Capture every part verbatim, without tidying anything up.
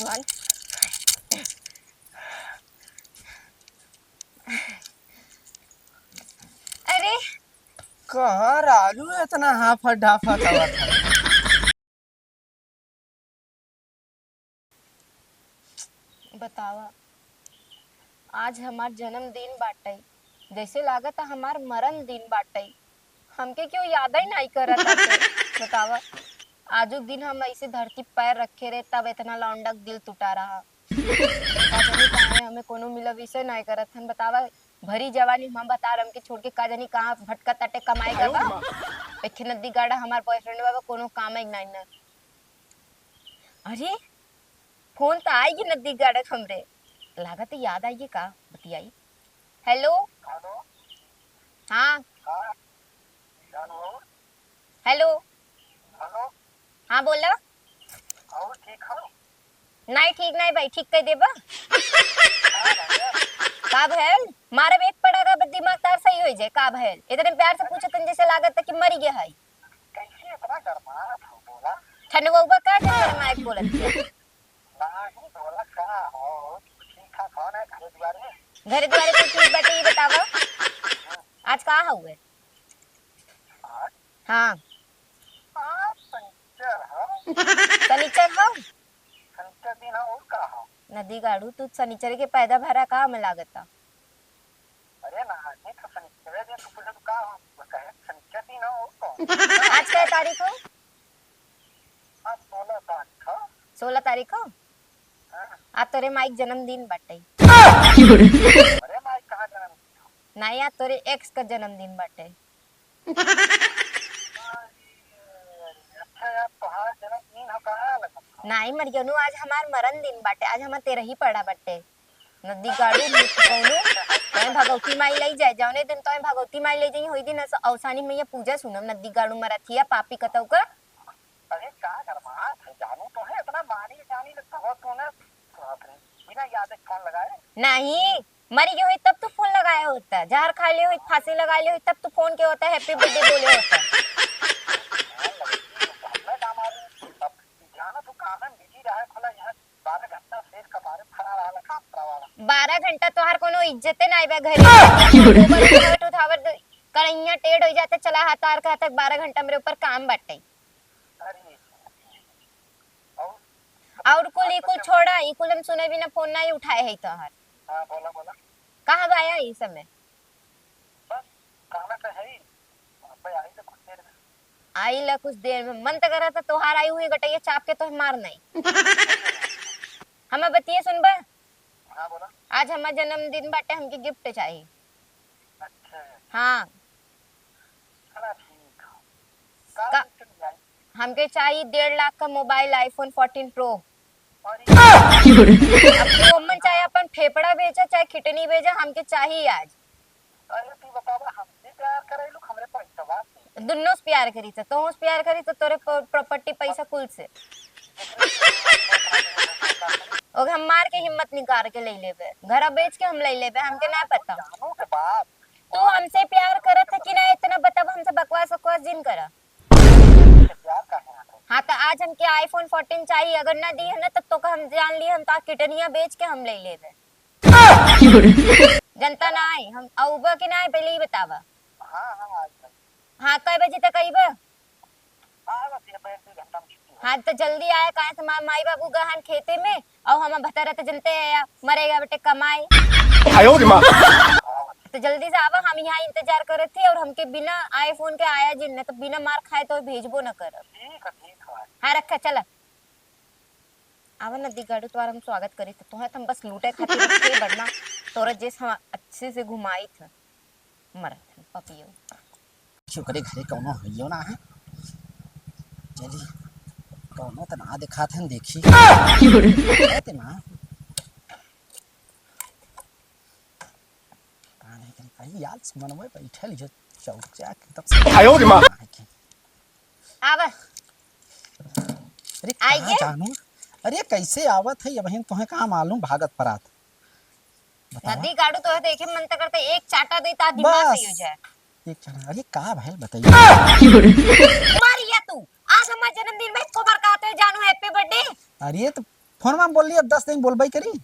पानी। अरे, कहाँ राजू इतना हाफत ढाफत आवत है? बतावा, आज हमार जन्मदिन बाटइ, जइसे लागत हमार मरण दिन बाटइ। हमके केहू यादइ नाहीं करत आटे। बतावा, आजु दिन हम अइसे धरती पैर रखे रहे, तब इतना लौंडक दिल टूटा रहा। का जानी काहे हमें कोनो मिला विषय नाहीं करत हन। बतावा, भरी जवानी हम बता रहे, हमके छोड़ के का जानी कहाँ भटकत आटे कमाए का बा। एक नदी गाड़ा हमार boyfriend बाबा, कोनो काम ही नाहीं ना। अरे, फोन त आइगी नदी गाड़क हमरे, लागत याद आइगी का बतियाई। हेलो। हेलो। हाँ। हाँ। हेलो। हेलो। हाँ, बोला। और ठीक हो? नाहीं, ठीक नाहीं भाई, ठीक कइ देबा। का भयल? मारब एक पड़ाका, बस दिमाग तार सही होइ जाए। का भयल? इतने प्यार से पूछत हन जइसे लागत कि मरी गया है। कैसे इतना गरमात हो, बोला? ठंडवा का जो गरमात बोलत है? नाहीं, बोला का हो? ठीक ठाक हो ना घरे दुआरे? घरे दुआरे कुल ठीक बाटे, ई बतावा। आज का हउए? आज? हाँ। आज शनिचर हो। शनिचर हो? शनिचर दिन हो, और का हो? नदी गाड़ू, तू शनिचर के पैदा भरा का हमें लागता? अरे ना, आज तो शनिचर दिन, तू पूछे तो का हो? वो कहे शनिचर दिन हो, और कौन? आज कै तारीख हो? आज सोलह तारीख हो। सोलह तारीख हो? हाँ। आज तोरे माई के जन्मदिन बाटे। अरे माई, कहाँ जन्मदिन हो? नाहीं, आज तोरे ex का जन्मदिन बाटे। अच्छा यार, तोहार जन्मदिन हो, कहाँ लगत हो? नाहीं मरियनु, आज हमार मरण दिन बाटे, आज हमार तेरही पड़ा बाटे। नदी गाड़ू, मुँह फुकौलू, तोहे भगवती माई लई जाए, जौने दिन तोहे भगवती माई लई जाई, होई दिन अस-, अवसानी मैया पूजा सुनम, नदी गाड़ू मरथिया, पापी कतौ का। अरे का गरमात है जानू, तोहे इतना मानी जानी लगता हो तूने, बाप रे, बिना याद के फोन लगाए। नाहीं, मरी गई होई तब तू फोन लगाए होता, जहर खा ले होई, फांसी लगा ले होई, तब तू फोन के होता, happy birthday बोले होता। हाँ, लड़की तो अपना काम आ रही, अब जाना तू काम में busy रहा है, खुला यहाँ बारह घंटा सेज कपारे खड़ा रहा, काम करवाला। बारह घंटा तोहार कोनो इज्जते नाई बा घरे। गोबर उठावत, उठावत कड़ैया टेढ़ हो जाते, चला हाथ आर कहा तक बारह घंटा मेरे ऊपर काम बाटे। अरे, और? और कुल, ई कुल छोड़ा, ई कुल हम सुने बिना फोन नाई उठाए है तोहार। हाँ, बोला, बोला। कहाँ बा आया ई समय? बस, कहना तो है ही। अबे आई तो कुछ देर में। आई ला कुछ देर में। मन तो करा था तोहार आई हुई गटैया चाप के तोहे मार नहीं। हम बतिये सुनबा? हाँ, बोला। आज हमार जन्मदिन बाटे, हमके gift चाही। अच्छा। हाँ। चला, ठीक है। का का? Gift मिलाई? हमके चाही डेढ़ लाख का mobile iPhone fourteen Pro। अरे। अब तू ओमन चाहे अपन फेफड़ा बेचा, चाहे kidney बेचा, हमके चाही आज। अरे तू बतावा, हमसे प्यार करेलू, हमरे पैसवा से? दुन्नो से प्यार करी से, तोहू से प्यार करी से, तोरे प-, property पैसा कुल से। ओके हम मार के हिम्मत निकाल के ले लेबे, घरा बेच के हम ले लेबे, हमके ना पता। जानू के बात। तू हमसे प्यार करत है कि ना, इतना बताब, हमसे बकवास वकवास जिन करा। प्यार का है? हाँ, तो आज हमके iPhone fourteen चाहिए, अगर ना दी है ना, तब तो हम जान लिए, हम तो किडनिया बेच के हम ले लेबे। जनता ना आई, हम आउबा कि ना आई, पहले ही बतावा। हाँ, हाँ, आज तक। हाँ, कै बजे तक आइबा? हाँ, बस ये डेढ़ दो घंटा में छुट्टी हो। हाँ, तो जल्दी आया, काहे से मा-, माई बाबू गहन खेते में, और हम भतरा तो जनते हैं, मरेगा बेटे कमाए। आयो रे माँ। तो जल्दी से आवा, हम यहाँ इंतजार करत थी, और हमके बिना iPhone के आया जिन, नहीं तो बिना मार खाए तो भेजबो न करब। ठीक है, ठीक है। हाँ, रखा, चला। आवा नदी गाड़ू, तोहार हम स्वागत करी थे, तोहे तो हम बस लूटे खातिर रखे, वरना तोरा जेस हम अच्छे से घुमाई थे। मरत है पपियो। कि ओकरे घरे कौनो हइयो ना है। चली, कौनो त ना देखात हन, देखी। है ते ना। का नहीं करी, कहीं यार, मनवे बैठल जो चौचा के तब से आयो रे माँ। आवा। अरे, आइए। कहाँ जानू? अरे, कैसे आवत है ये बहन, तोहे कहाँ मालूम, भागत परात। बतावा। नदी गाड़ू तोहे देखे मन त करते, एक चाटा दे ता दिमाग बस। सही हो जाए। एक चाटा, अरे का भयल बताइए। मारिया तू, आज हमार जन्मदिन में कोबर का तो जानू happy birthday। अरे तो फोनवा में बोल ली, अब दस दिन बोलबे करी।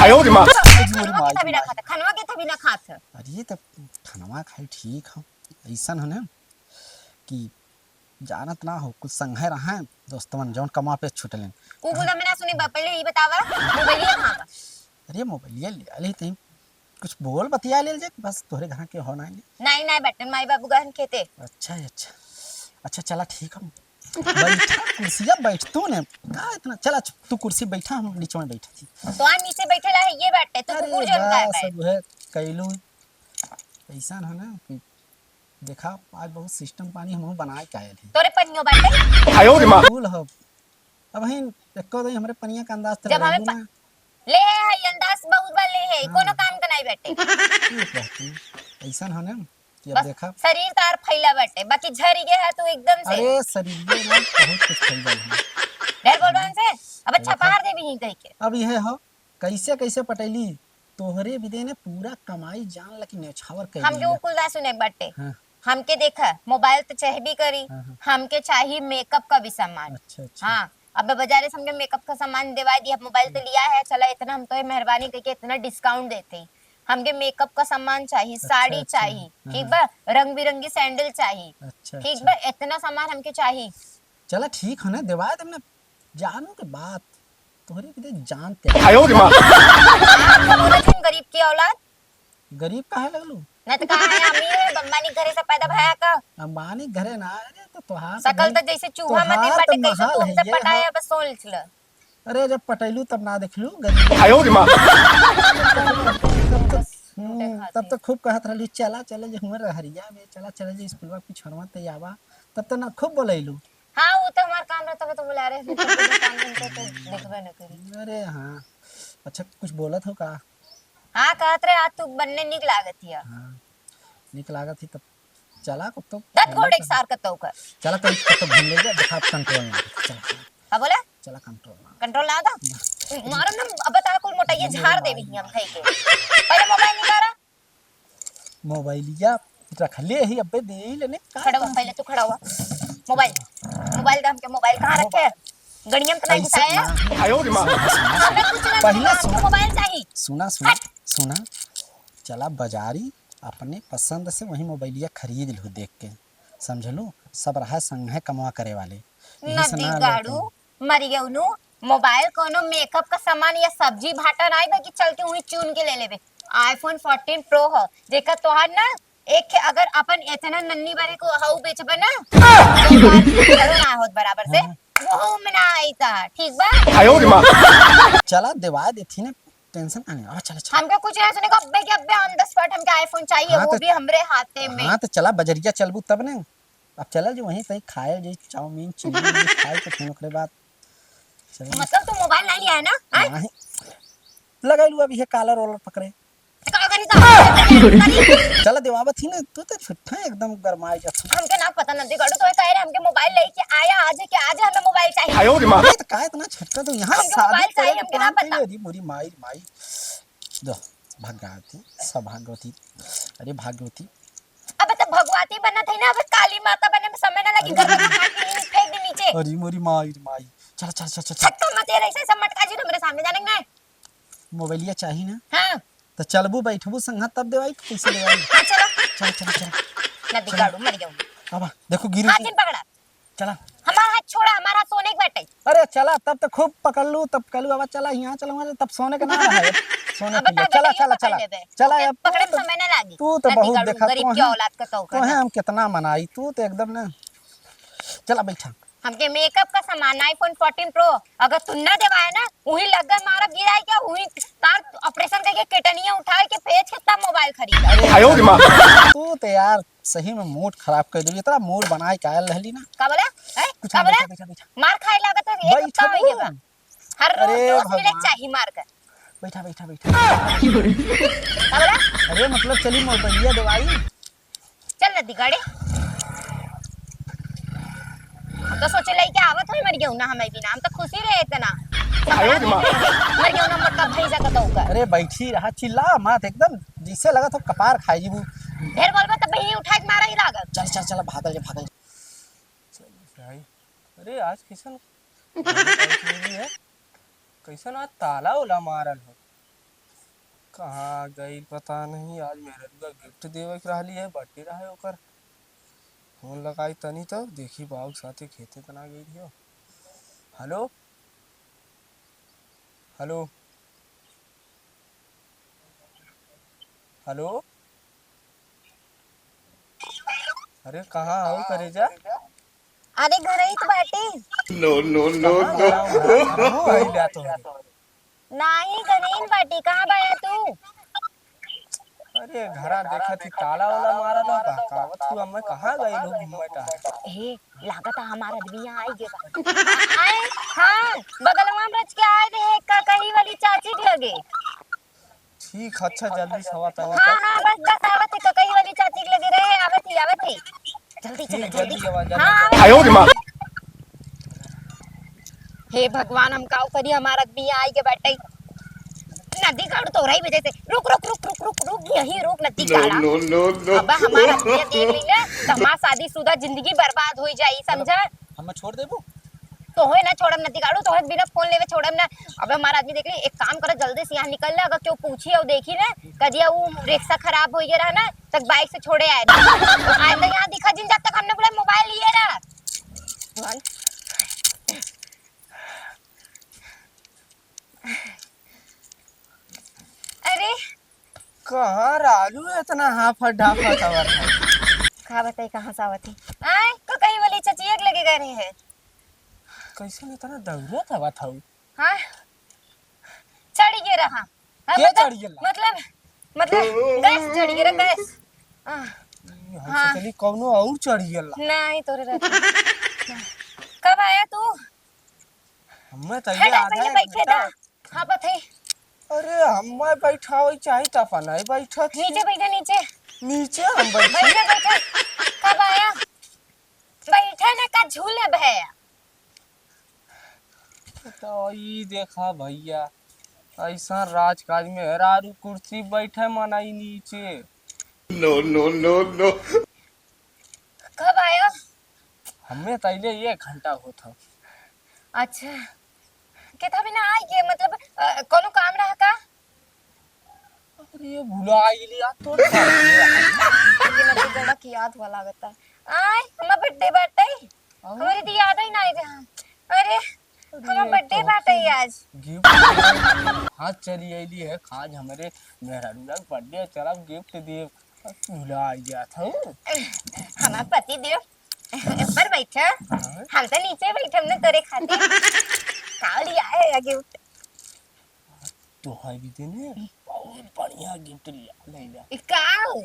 आयो रे माँ। खनवा के तभी ना खाता, खनवा के तभी ना खात है। अरे, तब खनवा खाई ठीक है, ऐसन है ना कि जानत ना हो, कुछ संघे रहे दोस्तवन, जौन कमा पे छुटलें। उ गुदा में ना सुनी बा, पहले ई बतावा, मोबाइलिया कहाँ बा? अरे, मोबाइलिया ले आले तई, कुछ बोल बतिया लेल जे, बस तोहरे घर के हो ना ले। नहीं, नहीं, बटन माई बाबू गहन खेते। अच्छा, अच्छा। अच्छा, चला, ठीक है। बैठा, कुर्सिया बैठ तू ने। का इतना? चला, तू कुर्सी बैठा, हम नीचे में बैठा थी। तो आ नीचे बैठे ला है, ये बैठे, तू अरे कुकुर जौन का है बस, बैठ। अब है, कैलू। ऐसा है ना कि देखा, आज बहुत सिस्टम पानी हम बनाए के आयल है। तोरे पनियो बाटे? आयो रे माँ। फूल हो। अब ही एको दही हमरे पनिया का अंदाज तो जब हमें लगेलू प-, ना। ले है, है, अंदाज बहुत बार ले है, हाँ। कोनो काम का नहीं बाटे। ठीक बात है। ऐसा हो ना कि अब बस देखा। शरीर तार फैला बाटे, बाकी झरी गया है तू एकदम से। अरे, शरीर में ना बहुत कुछ फैल गया है। ढेर बोल रहा से। अब अच्छा, अरे, बाहर दे भी ही कह के। अब यह हो, कैसे, कैसे पटैली? तोहरे बिदे ने पूरा कमाई जान ला कि न्योछावर कर हम दिया। जो कुल ना सुने बाटे। हाँ। हमके देखा, मोबाइल तो चाहबी करी, हाँ, हाँ। हमके चाही मेकअप का भी सामान। अच्छा, अच्छा। हाँ, अब बाजारे से हमके मेकअप का सामान देवा दिया, मोबाइल तो हम्म। लिया है, चला इतना हम तो मेहरबानी करके इतना डिस्काउंट देते ही। हमके मेकअप का सामान चाही, अच्छा, साड़ी अच्छा। चाही, हाँ, ठीक हाँ। बा, रंग बिरंगी सैंडल चाही, अच्छा, ठीक अच्छा। बा, इतना सामान हमके चाही। चला ठीक है ना, देवा दे ना, जानू के बात, तोहरे के दे जानते। आयो रे माँ। आप तो बोलत हन गरीब की औलाद। गरीब काहे लगलू? नहीं तो कहा है, अमीर है, अंबानी घरे से पैदा भया का? अंबानी घरे ना, अरे तो तोहार तो शकल भाई, तो जैसे चूहा मती तोहार बाटे, तो कैसे महल तू है हमसे ये, पटाया, हाँ। बस सोच ल। अरे जब पटैलू तब ना देखलू, गरीब। आयो रे माँ। तब तो, हम्म, तब तो खूब कहत रहलू, "चला, चला जे हुआ रहरिया में, चला, चला जे स्कूलवा पिछड़वा ते आवा।" तब तो ना खूब बोलैलू। हाँ, वो तो हमार काम रहता, वो तो बुला रहे हैं, तो काम रहता, तो देखबे न करी। अरे हाँ, अच्छा कुछ बोलत हो का? हाँ, कहत रहे, "आज तू बन्ने निक लागत हिया।" हाँ, निक लागत ही तब चला, कब तो दत घोड़े के सार कतौ का। चला, कहीं कब तो घूम ले जा, देखा अब कंट्रोल ना होता, चला। का बोला? चला, कंट्रोल ना। कंट्रोल ना होता? ना। मारो ना, अब बता, कुल मोटाइया झाड़ देबी हम खाई के। पहले मोबाइल निकाला। मोबाइलिया रख ले ही, अबे दे ही लेने का खड़ा हुआ, बात? पहले तू खड़ा हुआ। मोबाइल, मोबाइल दे हमके, मोबाइल कहाँ रखे? मोबाइल। गड़िया में तो नहीं ऐसे घुसाए। ना। आयो रे माँ। हमें कुछ ना पहले चाहिए, हमके सुना। मोबाइल चाहिए। सुना, सुना, हट। सुना। चला बाजारी, अपने पसंद से वही मोबाइलिया खरीद लो देख के, समझ लो, सब रहा संग है कमवा करे वाले। यही से नदी ना लेते गाड़ू, हैं। मरियौनू, मोबाइल कोनो मेकअप का सामान या सब्जी भाटा नाई बा कि चल के उही चुन के ले लेबे। iPhone fourteen Pro ह, जेकर तोहार ना एक ठे अगर अपन इतना नन्नी बारे को हऊ बेचबे ना, तो तोहार घरो ना होत बराबर से, हाँ। वहू में ना आई तोहार, ठीक बा? आयो रे माँ। चला देवा देथी ना, टेंशन काहे? आवा, चला, चला। हमके कुछ ना सुने को, अब्बे के अब्बे on the spot हमके iPhone चाहिए, हाँ वो तो, भी हमरे हाथे में। हाँ तो चला बजरिया चलबू तब ने। अब चलल जी वहीं तहीं खाए जी चाउमीन, चिली उली खाए के फिर ओकरे बाद चलल। मतलब तू मोबाइल नहीं लिया है ना? हैं? नहीं। लगाई लू अभी ये कॉलर वॉलर पकड़े। तो का करी तो? चला देवावत ही ना, तू तो झूठा एकदम गरमाए जात है। हमके ना पता नदी गाड़ू, तो कह रहे हमके मोबाइल लेके आया आज है कि आज हमें मोबाइल चाहिए। आयो रे माँ। ये तो का इतना छटका तू यहाँ हमके शादी मोबाइल चाहिए, करे के हमके ना plan पता। कइले, अरे मोरी माई, माई। दो, भागवती, सब भागवती। अरे भागवती। अब तो भगवती बनत है ना, अब काली माता बने में समय ना लगी, घर में काट के फेंक दे नीचे। अरे मोरी माई रे माई। चल, चल, चल, चल, चल। छक्का मत ये ऐसे सब मटका जी हमरे सामने जाने ना। मोबाइलिया चाही ना? हाँ। तो चलबू बैठबू संगा तब देवाई, कैसे देवाई? हाँ, चलो। चल, चल, चल। नदी चल। गाड़ू मर जाऊँ। अब देखो गिरी हाथ के। जिन पकड़ा। चला। हमार हाथ छोड़ा, हमार हाथ सोने के बाटे। अरे चला, तब तो खूब पकड़ लू, तब कहलू, "अब चला, यहाँ चला, वहाँ चला," तब सोने के ना रहा है। सोने अब के लिए। बता, चला, चला, चला। पकड़ लेबे। चला, ओके, अब तू पकड़े में तो, समय ना लागी। तू तो नदी बहुत गाड़ू, देखा, गरीब तोहे, के औलाद का तो तोहे ना। हम कितना मनाई, तू तो एकदम ना। चला बैठा। हमके मेकअप का सामान iPhone fourteen Pro, अगर तू ना देवाए ना, वही लगे मारा गिराए के, वही तार ऑपरेशन करके केटनिया उठाए के बेच के तब मोबाइल खरीदा। आयो रे माँ। तू तो यार सही में मूड खराब कर देली, इतना मूड बनाए के आयल रहली ना। का बोला? हैं? कुछ का ना, बोला? बैठा, बैठा, बैठा। मार खाए लागत है, एक बैठा हफ्ता हो गया बा। हर रोज अरे दोस्त मिले भगवान। चाही मार कर। बैठा, बैठा, बैठा। का बोला? अरे मतलब चली मोबाइलिया देवाई। चल नदी गाड़ी। हम तो सोचे लाई के आवत है मर गयो ना हमें बिना, हम तो खुशी रहे इतना। आयो रे माँ। मर गयो ना मोटा भैंसा का तो का। अरे बैठी रहा, चिल्ला मत, एकदम जैसे लगा तो कपार खाई जीबू। ढेर बोलबे तो बहिनी उठा के मारा ही लागत। चल, चल, चल, भागल जा, भागल जा। चल भाई, अरे आज किशन है? कैसन आज ताला उला मारल हो? कहाँ गइल पता नहीं। आज मेहररुआ gift देवे के रहली है, birthday रहे ओकर। फोन लगाई तनी तो देखी बाबू साथे खेते तना गइल हो। Hello, hello, hello। अरे कहाँ हो करेजा? अरे घरई त बाटी। No, no, no, कहाँ no। घरा हो? घरा हो? आई जा तो। नाही घरई न बाटी, कहाँ बाया तू? अरे घरा देखा थी ताला वाला मारा लो, बहकावत तू हमें कहाँ गई हो घूमे टहरे? हे, लागत है हमार आदमी यहाँ आई गए बा। आए, हाँ, बगलवा में रच के आए रहे ककही वाली चाची के लगे। ठीक, अच्छा, जल्दी से आवा तनी। हाँ, हाँ, बस, बस, आवत ही, ककही वाली चाची के लगे रहे, आवत ही, आवत ही। जल्दी चलो, ठीक, जल्दी। जल्दी आवा, जल्दी हाँ, आवा। आवा। आयो रे माँ। हे भगवान, हम काउ करी, हमार आदमी आई के बैठे। नदी गाड़ू तोरा ही वजह से। रुक, रुक, रुक, रुक, रुक, रुक, यहीं रुक, नदी गाड़ा। No, no, no। अब हमार आदमी देख ली ना, तो हमार शादीशुदा जिंदगी बर्बाद हो जाई, समझा? हमें छोड़ देबू? तोहे ना छोड़म नदी गाड़ू, तोहे बिना फोन लेवे छोड़म ना। अबे हमार आदमी देख ली, एक काम करो, जल्दी से यहाँ निकल ले, अगर केहू पूछी और देखी ना, कह दिया वो रिक्शा खराब हो गया रहा ना, तक बाइक से छोड़े आए ना। आए तो यहाँ दिखा जिन जब तक हमने बोला मोबाइल लिए रहा। अरे कहाँ राजू इतना हाफत ढाफत आवत है? का बताई कहाँ से आवत ही? आए, ककही वाली चचिया के लगे गए रहे हैं। कैसन इतना दौड़त आवत हऊ? हाँ, चढ़ गए रहा। हाँ, के मतलब, चढ़ गेला? मतलब, मतलब, गैस चढ़ गए रहा, गैस। आह, हम हाँ। सोचली कौनो और चढ़ गेला। नहीं, तोरे रहते। कब आया तू? हमें तो हट, ये हट, आधा पहले एक बैठे घंटा। दा। हाँ, बथई। अरे, हमें बैठावे चाही त अपन नहीं बैठत ही। नीचे बैठा, नीचे। नीचे हम बैठे। बैठा, बैठा। कब आया? बैठा ना का झूले भैया। तो ई देखा भैया, ऐसा राजकाज में मेहरारू कुर्सी बैठे मनई नीचे। No, no, no, no। कब आया? हमें तो अइले एक घंटा होत हौ। अच्छा, केथा बिना आई के, मतलब, अ, कोनो काम रहा का? अरे, भुला गेली यार, तोर बाप रे। बाकी ना तो बड़ा की याद हुआ लागता। आय, हमार birthday बाटे। और? हमरे तो याद ही ना आई रहा। अरे, अरे, हमार birthday तो बाटे आज। Gift हाथ चली आइली है, आज हमरे मेहरारू का birthday, चला gift देब। भुला जात हूँ। हमार पति देव, ऊपर बैठा। हाँ? हम तो नीचे बैठे, हमने तोरे खातिर। का लिया है या gift? तोहर भी देने बहुत बढ़िया gift लिया, लैला। ई का हो?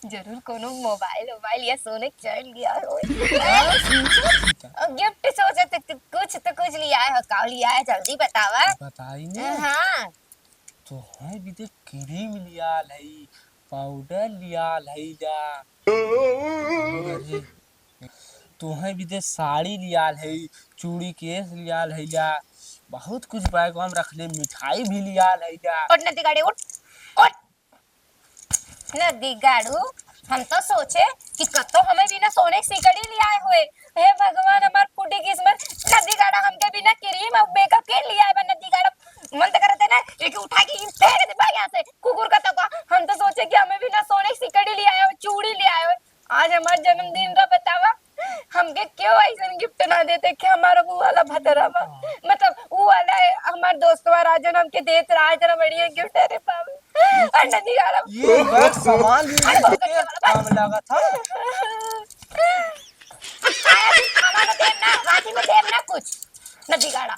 जरूर कोनो mobile, mobile या सोने के चैन लिया हो। हाँ, सोचा थी था। और gift सोचे थे, तू कुछ तो कुछ लिया है, का लिया है, जल्दी बतावा। बताई ने। हाँ। तोहर भी देख, cream लियाल है, powder लियाल है ला। अरे, तोहर भी देख, साड़ी लियाल है, चूड़ी केस लियाल है ला, बहुत कुछ बैगवा में रखले, मिठाई भी लियाल है ला। उठ नदी गाड़ी, उठ, उठ। नदी गाड़ू, हम तो सोचे कि कतो हमें बिना सोने की सीकड़ी ले आए हुए। हे भगवान, हमार फूटी किस्मत। नदी गाड़ा हमके बिना cream और makeup के ले आए बा नदी गाड़ा। मन तो करते ना, एक उठा के इन फेंक दे भाई यहाँ से, कुकुर का तो का। हम तो सोचे कि हमें बिना सोने की सीकड़ी ले आए हो, चूड़ी ले आए हो। आज हमार जन्मदिन रहा, बतावा, हमके क्यों ऐसन gift ना देते कि हमारा वो वाला भतरा बा, मतलब, वो वाला है, हमार दोस्तवा राजन हमके देत रहा, इतना बढ़िया gift। अरे बाबू, और नदी गाड़ा। ये बस सामान भी अरे बाप रे, लेके काम लगा था। आया भी खाना में देम ना, राती में देम ना कुछ, नदी गाड़ा।